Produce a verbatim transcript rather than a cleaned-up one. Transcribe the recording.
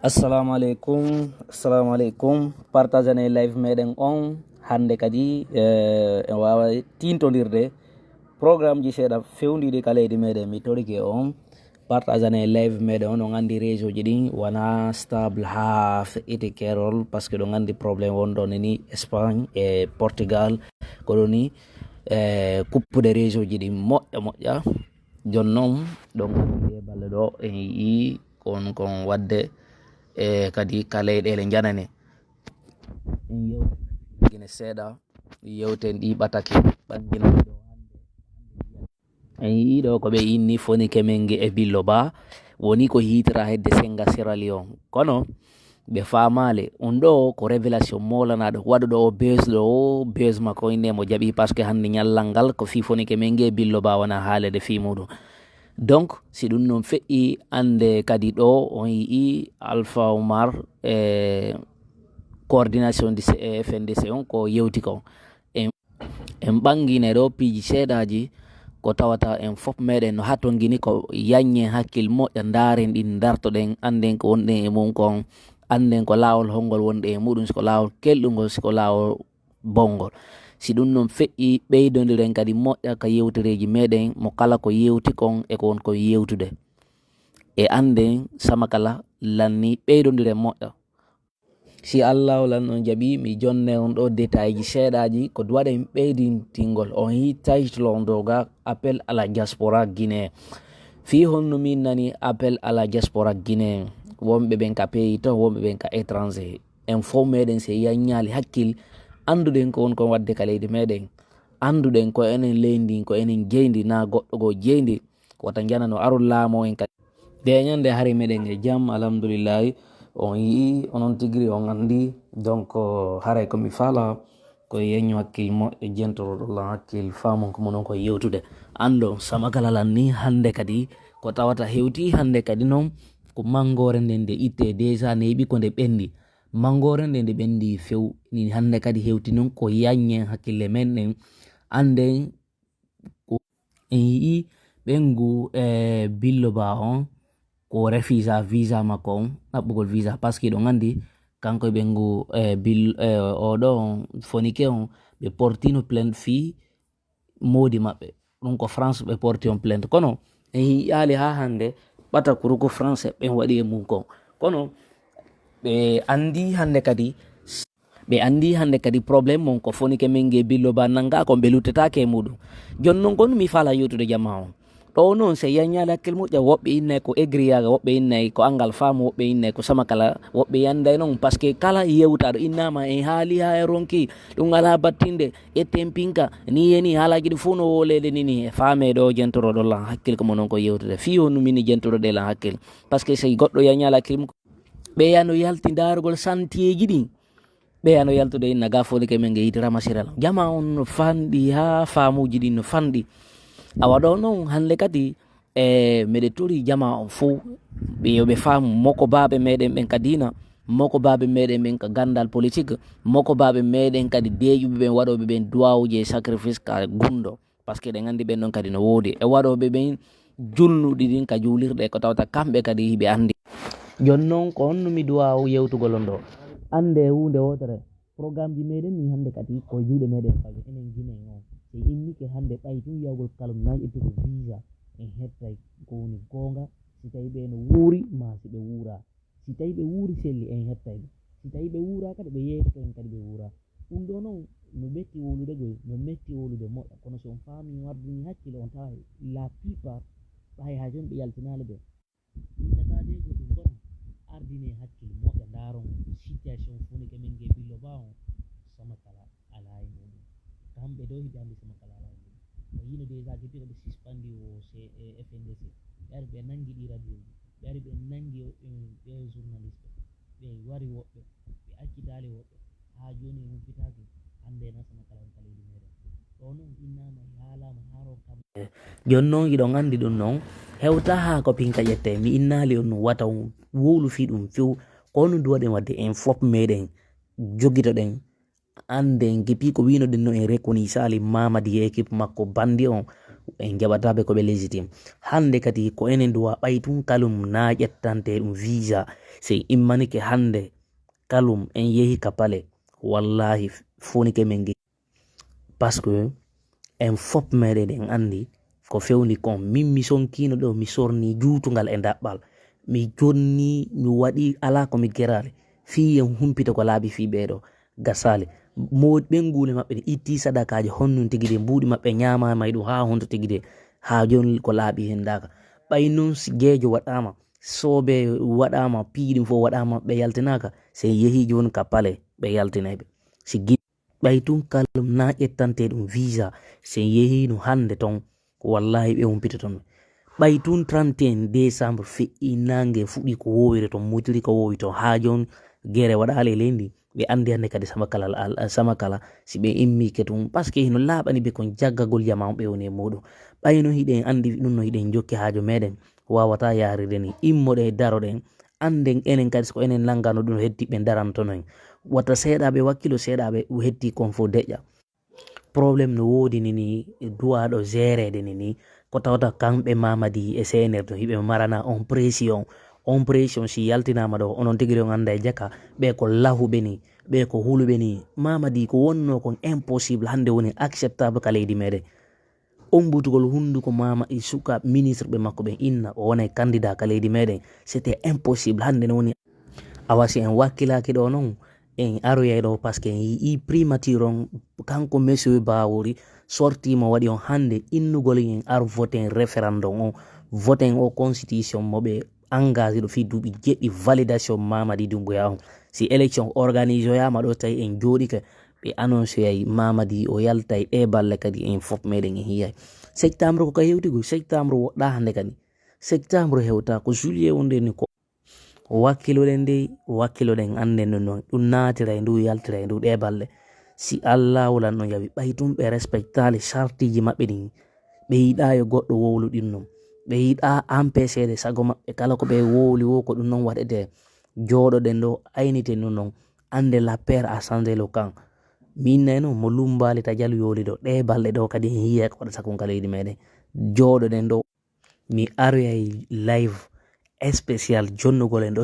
Assalamu aleykum. Assalamu aleykum. Partageanee live meɗen on hannde kadi, eh, en waawa tintondirde programmeji seeɗa fewndiiɗi ka leydi meɗen. Mi torike on, partageanee live meɗen on. On anndi réseauji ɗin wona stable haa feƴƴiti keerol, parce que ɗon anndi problème wonɗon ni Espagne e Portugal, ko ɗon ni, eh, kuppude réseauji ɗin moƴƴa moƴƴa. Jon non, ɗon anndi e balle ɗo en yii kon kon wadde, e kadi ka leyɗeele njanane. En yewten Gine seeɗa, yewten ɗi ɓatake ɓanngina ɗo hannde. En yii ɗo ko ɓe inni fonike men nge e billo ba, woni ko hiitira hedde senga Sierra Leone. Kono ɓe faamaali, un ɗo ko révélation moolanaɗo, waɗuɗo o buzz ɗo, o buzz makko inne mo jaɓi, parce que hannde ñallal ngal ko fii fonike men nge e billo ba wona haalede fii muɗum. Donc, si ɗum non feƴƴi, annde kadi ɗo on yii Alpha Omar, e coordination du C-, e F N D C on ko yewti kon. En, en ɓanngine ɗo piiji seeɗaaji ko tawata en fof meɗen no hattongini ko yaññen hakkil moƴƴa, ndaaren ɗin, ndartoɗen, annden ko wonɗen e mum kon, annden ko laawol hongol wonɗen e muɗum, si ko laawol kelɗungol, si ko laawol bonngol. Si ɗum non feƴƴi, ɓeydondiren kadi moƴƴa ka yewtereeji meɗen, mo kala ko yewti kon e ko won kon yewtude. E annden sama kala lanni ɓeydondiren moƴƴa. Si Allahu lan on jaɓi, mi jonne on ɗo détailji seeɗaaji ko duwaɗen ɓeydintingol. On yii title on dow ga appel à la diaspora guinéen. Fii honno min nani appel à la diaspora guinéen? Wonɓe ɓen ka pays to, wonɓe ɓen ka étranger. En fof meɗen, si yaññaali hakkil, annduɗen ko won kon wadde ka leydi meɗen. Annduɗen ko enen leydi ndin, ko enen jeyndi, na goɗɗo goo jeyndi. Wota njanano arol laamu en kadi. Nde ñande hari meɗen e jam, alhamdulillahi. On yii, onon tigiri on anndi. Donc, haray ko mi faala, ko yeñu hakkil mo e jentoroɗo lan hakkil, faamon ko monon ko yewtude. Anndon, sama kala lan ni hannde kadi, ko tawata hewti hannde kadi non, ko manngoore nden nde itte déjà neeɓi ko nde ɓenndi. Manngoore nden nde ɓenndi few, ni hannde kadi hewti non ko yaññen hakkille men ɗen. Annden ko en yii ɓengu, eh, billo ba on, ko refusa visa makko on, ɗaɓɓugol visa, parce que ɗon anndi kanko e ɓengu, eh, bil-, eh, o ɗo on, fonike on, ɓe portino plainte fii moodi maɓɓe. Ɗum ko France ɓe porti on plainte. Kono en yiyaali haa hannde ɓatakuru ko français ɓen waɗi e mum kon. Kono ɓe anndi hannde kadi, ɓe anndi hannde kadi problème mon ko fonike men nge billo ba nannga kon ɓe luttetaake e muɗum. Jon non kon mi faala yewtude jama on. Ɗo noon, si yaññaali hakkil moƴƴa, woɓɓe innay ko égrillage, woɓɓe innay ko anngal faamu, woɓɓe innay ko samakala, woɓɓe yanday noon, parce que kala yewta ɗo innaama en haali haa en ronki, ɗum alaa battinde, ƴetten pinka, ni e ni haalaaji ɗi fof no wooleede ni ni, e faame ɗo jentoroɗon lan hakkil ko mo noon ko yewtude. Fii honno min jentoroɗen lan hakkil? Parce que si goɗɗo yaññaali hakkil mum, ɓeya no yalti ndaarugol santieeji ɗin. Ɓeya no yaltude inna ga fonike men nge yiide ramasira lan. Jama on no fanɗi haa faamuuji ɗin no fanɗi. Awa ɗo noon hannde kadi, e meɗe tori jama on fof, ɓe yo ɓe faamu moko baaɓe meɗen ɓen ka diina, moko baaɓe meɗen ɓen ka ganndal politique, moko baaɓe meɗen kadi deeƴuɓe ɓen, waɗooɓe ɓen duwawuji e sacrifice ka gunndo. Parce que ɗen anndi ɓen ɗon kadi no woodi. E waɗooɓe ɓen julnuɗi ɗin ka juulirɗe ko tawata kamɓe kadi hiɓe anndi. Jon non ko honno mi duwaw yewtugol on ɗo? Annde huunde wootere, programmeji meɗen ni hannde kadi ko e juuɗe meɗen fawi enen Guinéen on. Si immike hannde ɓay tun yawgol kalum na ƴettugo visa, en hettay ko woni goonga, si tawi ɓe no wuuri maa si ɓe wuura. Si tawi ɓe wuuri selli, en hettay ɓe. Si tawi ɓe wuura kadi, ɓe yeeytoto en kadi ɓe wuura. Ɗum ɗo noon no metti wowlude goy, no metti wowlude moƴƴa, kono si on faami, on ardini hakkille, on tawa la plupart ɓay haa jooni ɓe yaltinaali ɓe. Innata de ko ɗum kono ardine hakkille moƴƴa, ndaaron situation fonike men nge billo ba on, sama kala alaa e muɗum. Kamɓe ɗo hiɓe anndi sama kala alaa e muɗum. O yino déjà depuis ko ɓe suspandi o C-, e F N D C. Ɓe ari ɓe nanngi ɗi radio ji. Ɓe ari ɓe nanngi o, e, ɓe journaliste. Ɓe wari woɓɓe. Ɓe accitaali woɓɓe. Haa jooni en humpitaaki hannde na sama kala on ka leydi meɗen. Ɗo noon innaama e haalaama haa ron kam. Jooni noon hiɗon anndi ɗum noon. Hewta haa ko pinka ƴette. Mi innaali on no wata on wowlu fii ɗum few. Ko honno duwaɗen waɗde en fof meɗen jogitoɗen Annden, depuis ko wiinoɗen no en reconnaissali Mamadi e équipe makko bandi on, en jaɓataa ɓe ko ɓe légitime. Hannde kadi ko enen duwa ɓay tun Kalum na ƴettante ɗum visa. Si immanike hannde Kalum en yehi ka palais, wallahi fonike men ge-, parce que en fop meɗen en anndi ko fewndi kon. Min mi sonkiino ɗo, mi sorni juutungal e daɓɓal. Mi jonni, mi waɗi alaa ko mi geraali. Fii en humpita ko laaɓi fii ɓee ɗo. Gasaali. Mo ɓen guule maɓɓe ɗe itti sadakaaji honnun tigi de, mbuuɗi maɓɓe ñaamaama e ɗum haa honto tigi de. Haa jooni ko laaɓi hen daaka. Ɓay non si geejo waɗaama, soobe waɗaama, piiji ɗin fof waɗaama, ɓe yaltinaaka. Si en yehi jooni ka palais, ɓe yaltinay ɓe. Si gi-, ɓay tun Kalum na ƴettante ɗum visa, si en yehi no hannde ton, wallahi ɓe humpitoto mi. Ɓay tun trente et un décembre feƴƴi, naange fuɗi ko woowiri ton, mutiri ko woowi ton, haa jooni gere waɗaali e leydi. Ɓe anndi hannde kadi Samakala, al-, Samakala, si ɓe immike tun, parce que hino laaɓani ɓe kon jaggagol jamaa on ɓe woni e muuɗum. Ɓay no hiɗen anndi ɗum no hiɗen jokki haajo meɗen, waawataa yaaride ni. Immoɗen daroɗen, annden enen kadi so ko enen nanngano ɗum, heddi ɓe darantono en. Wata seeɗaaɓe wakkilo, seeɗaaɓe hetti kon fof deƴƴa. Problème no woodi ni, ni duwaaɗo géreede ni, ni ko tawata kamɓe Mamadi e C N R to hiɓe marana on pression. On pression si yaltinaama ɗo, onon tigi on annda e jaka, ɓe ko lahuɓe ni, ɓe ko huluɓe ni. Mamadi ko wonno kon impossible, hannde woni acceptable ka leydi meɗen. Ommbutugol hunnduko Mamadi suka ministre ɓe makko ɓen inna, o wonay candidat ka leydi meɗen, c'était impossible, hannde no woni. Awa si en wakkilaaki ɗo non, en aroyay ɗo parce que en yi'i primature on, kanko monsieur Bawori sorti mo waɗi on hannde innugol en ar voten référendum on, voten o constitution mo ɓe engagé ɗo fii duuɓi jeɗɗi validation Mamadi Doumbouya on. Si élection organisoyama ɗo tawi en jooɗike, ɓe annoncé ay Mamadi o yaltay ɗe balle kadi en fof meɗen en hiyay. Septembre ko ka hewtigo, septembre woɗɗa hannde kadi. Septembre hewta ko juillet wonde ni ko wakkiloɗen dey, wakkiloɗen annden ɗum noon. Ɗum naatira e ndu, yaltira e ndu ɗe balɗe. Si Allaahu lan no yawi, ɓay tun ɓe respectaali sartiiji maɓɓe ɗin, ɓe yiɗaa yo goɗɗo wowlu ɗin noon. Ɓe yiɗaa empêcheede sago maɓɓe, kala ko ɓe wowli wo ko ɗum noon waɗetee. Jooɗoɗen ɗo, ayniten ɗum noon. Annde la peur a changé le camp. Min nayno mo Lumbaali Tajal yooli ɗo, ɗe balɗe ɗo kadi en yiya ko waɗata kon ka leydi meɗen. Jooɗoɗen ɗo. Mi aroyay live spécial jonnugol en ɗo.